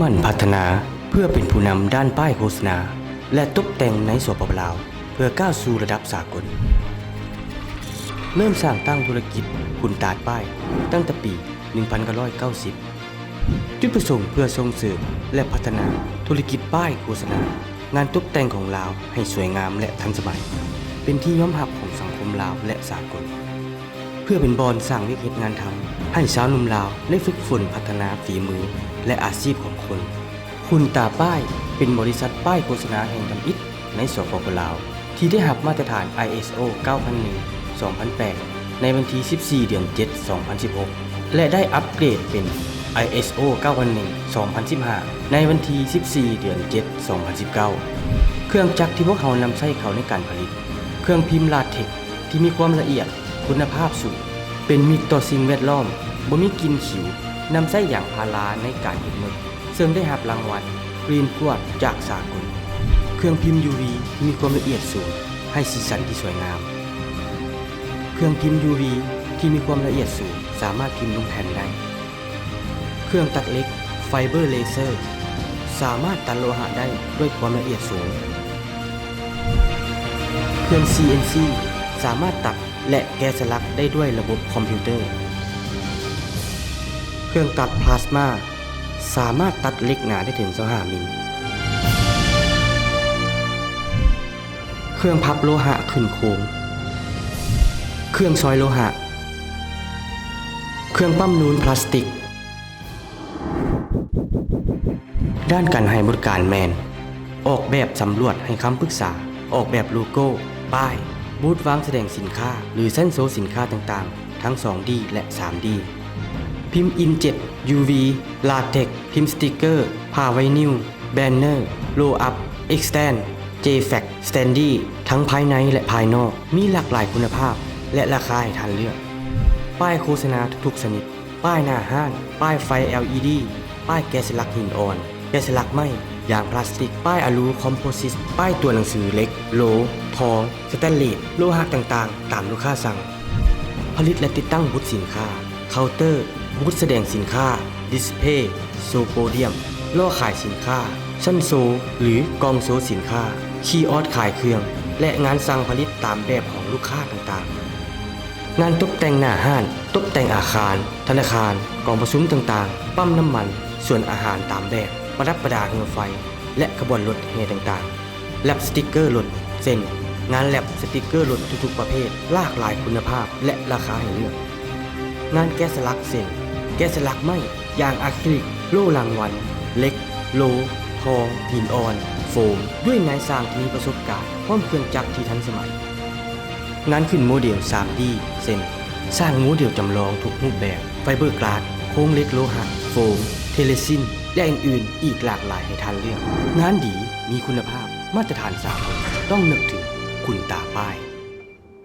ການພັດທະນາເພື່ອເປັນຜູ້ນຳດ້ານປ້າຍໂຄສະນາ ແລະ ຕົບແຕ່ງໃນ ສປປ ລາວ ເພື່ອກ້າວສູ່ລະດັບສາກົນ. ເລີ່ມສ້າງຕັ້ງທຸລະກິດຂຸນຕາດປ້າຍຕັ້ງແຕ່ປີໜຶ່ງພັນເກົ້າຮ້ອຍເກົ້າສິບ. ຈຸດປະສົງເພື່ອສົ່ງເສີມ ແລະ ພັດທະນາທຸລະກິດປ້າຍໂຄສະນາ, ງານຕົບແຕ່ງຂອງລາວໃຫ້ສວຍງາມ ແລະ ທັນສະໄໝ, ເປັນທີ່ຍອມຮັບຂອງສັງຄົມລາວ ແລະ ສາກົນ. ເພື່ອເປັນບ່ອນສ້າງວຽກເຮັດງານທຳໃຫ້ຊາວໜຸ່ມລາວໄດ້ຝຶກຝົນພັດທະນາຝີມື ແລະ ອາຊີບຂອງຄົນ. ຂຸນຕາດປ້າຍເປັນບໍລິສັດປ້າຍໂຄສະນາແຫ່ງທຳອິດໃນ ສປປ ລາວ ທີ່ໄດ້ຮັບມາດຕະຖານ ໄອເອສໂອ ເກົ້າພັນໜຶ່ງ ສອງພັນແປດ ໃນວັນທີສິບສີ່ ເດືອນເຈັດ ສອງພັນສິບຫົກ ແລະ ໄດ້ອັບເກຣດເປັນ ໄອເອສໂອ ເກົ້າພັນໜຶ່ງ ສອງພັນສິບຫ້າ ໃນວັນທີສິບສີ່ ເດືອນເຈັດ ສອງພັນສິບເກົ້າ. ເຄື່ອງຈັກທີ່ພວກເຮົານຳໃຊ້ເຂົ້າໃນການຜະລິດ ເຄື່ອງພິມລາເທັກ ທີ່ມີຄວາມລະອຽດ, ຄຸນນະພາບສູງ, ເປັນມິດຕໍ່ສິ່ງແວດລ້ອມ, ບໍ່ມີກິ່ນຂິວ, ນຳໃຊ້ຢາງພາລາໃນການເຮັດໝຶກ, ເຊິ່ງໄດ້ຮັບລາງວັນ Green Quart ຈາກສາກົນ. ເຄື່ອງພິມ ຢູ ວີ ທີ່ມີຄວາມລະອຽດສູງ ໃຫ້ສີສັນທີ່ສວຍງາມ. ເຄື່ອງພິມ ຢູ ວີ ທີ່ມີຄວາມລະອຽດສູງ ສາມາດພິມລົງແຜ່ນໄດ້. ເຄື່ອງຕັດເຫຼັກ Fiber Laser ສາມາດຕັດໂລຫະໄດ້ດ້ວຍຄວາມລະອຽດສູງ. ເຄື່ອງ ຊີ ເອັນ ຊີ ສາມາດຕັດ ແລະ ແກະສະຫຼັກໄດ້ດ້ວຍລະບົບຄອມພິວເຕີ. ເຄື່ອງຕັດພລາສມາ ສາມາດຕັດເຫຼັກໜາໄດ້ເຖິງຊາວຫ້າມິນ. ເຄື່ອງພັບໂລຫະຂຶ້ນໂຄງ. ເຄື່ອງຊອຍໂລຫະ. ເຄື່ອງປ້ຳນູນພລາສຕິກ. ດ້ານການໃຫ້ບໍລິການແມ່ນ ອອກແບບສຳຫຼວດໃຫ້ຄຳປຶກສາ, ອອກແບບໂລໂກ້, ປ້າຍ, ບູດວາງສະແດງສິນຄ້າ ຫຼື ຊັ້ນໂຊສິນຄ້າຕ່າງໆ ທັງ ສອງດີ ແລະ ສາມດີ, ພິມອິງເຈັດ ຢູ ວີ, ລາເທັກ, ພິມສະຕິກເກີ, ຜ້າໄວນິວ, ແບນເນີ, ໂລອັບ, ເອັກສະແຕນ, ເຈແຟັກ, ສະແຕນດີ ທັງພາຍໃນ ແລະ ພາຍນອກ, ມີຫຼາກຫຼາຍຄຸນນະພາບ ແລະ ລາຄາໃຫ້ທ່ານເລືອກ. ປ້າຍໂຄສະນາທຸກໆຊະນິດ, ປ້າຍໜ້າຮ້ານ, ປ້າຍໄຟ ແອລອີດີ, ປ້າຍແກະສະຫຼັກຫີນອ່ອນ, ແກະສະຫຼັກໄມ້, ຢາງພລາສຕິກ, ປ້າຍອາລູຄອມໂພຊິດ, ປ້າຍຕົວໜັງສືເຫຼັກ, ໂລ, ທອງ, ສະແຕນເລດ, ໂລຫະຕ່າງໆ ຕາມລູກຄ້າສັ່ງ. ຜະລິດ ແລະ ຕິດຕັ້ງບູດສິນຄ້າ, ເຄົາເຕີ, ບູດສະແດງສິນຄ້າ, ດິສເພ, ໂຊໂປດຽມ, ລໍ້ຂາຍສິນຄ້າ, ຊັ້ນໂຊ ຫຼື ກ່ອງໂຊສິນຄ້າ, ຄີອອສຂາຍເຄື່ອງ ແລະ ງານສັ່ງຜະລິດຕາມແບບຂອງລູກຄ້າຕ່າງໆ. ງານຕົບແຕ່ງໜ້າຮ້ານ, ຕົບແຕ່ງອາຄານ, ທະນາຄານ, ກອງປະຊຸມຕ່າງໆ, ປ້ຳນ້ຳມັນ, ສວນອາຫານຕາມແບບ, ປະດັບປະດາເຮືອໄຟ ແລະ ຂະບວນລົດແຫ່ຕ່າງໆ, ແລັບສະຕິກເກີລົດ ເຊັ່ນ ງານແລັບສະຕິກເກີລົດທຸກໆປະເພດ, ຫຼາກຫຼາຍຄຸນນະພາບ ແລະ ລາຄາໃຫ້ເລືອກ. ງານແກະສະຫຼັກ ເຊັ່ນ ແກະສະຫຼັກໄມ້, ຢາງອາຄຣິລິກ, ໂຫຼລາງວັນ, ເຫຼັກ, ໂລ, ທອງ, ຫີນອ່ອນ, ໂຟມ, ດ້ວຍນາຍຊ່າງທີ່ມີປະສົບການ ພ້ອມເຄື່ອງຈັກທີ່ທັນສະໄໝ. ງານຂຶ້ນໂມເດລສາມດີ ເຊັ່ນ ສ້າງໂມເດລຈຳລອງທຸກຮູບແບບ, ໄຟເບີກລາສ, ໂຄງເຫຼັກໂລຫະ, ໂຟມ, ເທເລຊິນ ແລະ ອື່ນໆ ອີກຫຼາກຫຼາຍໃຫ້ທ່ານເລືອກ. ງານດີ, ມີຄຸນນະພາບ, ມາດຕະຖານສາກົນ, ຕ້ອງນຶກເຖິງຂຸນຕາປ້າຍ.